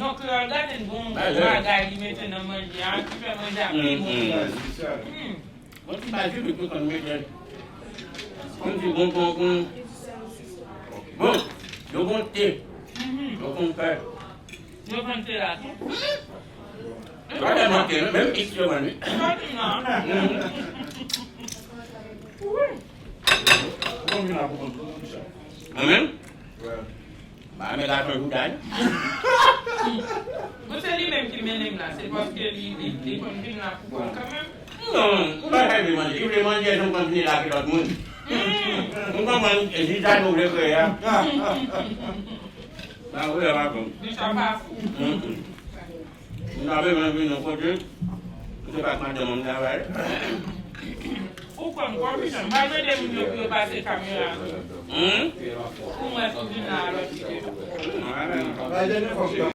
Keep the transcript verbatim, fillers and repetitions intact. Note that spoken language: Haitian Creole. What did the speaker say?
Bon, kreyòl, gade n bon bagay li mete nan manje a, ki fè manje a pi bon. Hmm. Bon, ti bagay li tou konn mete. Konn ti bon, bon, bon. Bon, yo bon te. Yo konn fè. Yo vann te la tou. Yo pa tèlman te, non, menm X yo vann, wi. Yo pa tèlman. Wi. Mwen menm? Ba, men lajan jouda, wi. Bon, se li menm ki mennen m la, se paske li, li, li konn vin la pou kòl kanmenm. Non, m pa ka vle manje. Li vle manje, jan m konn vini la ki lòt moun. M konprann, e jis sa nou vle kreye a. Ba, wi, pa bon. Li sa pa fou. M ta vle menm vin yon kote, m se pa ak madanm mwen m travay. Ou kwè m konfidan. M pral mande moun yo pou yo pase kamera. Hmm? Pou m wè si w vin la alò ki te.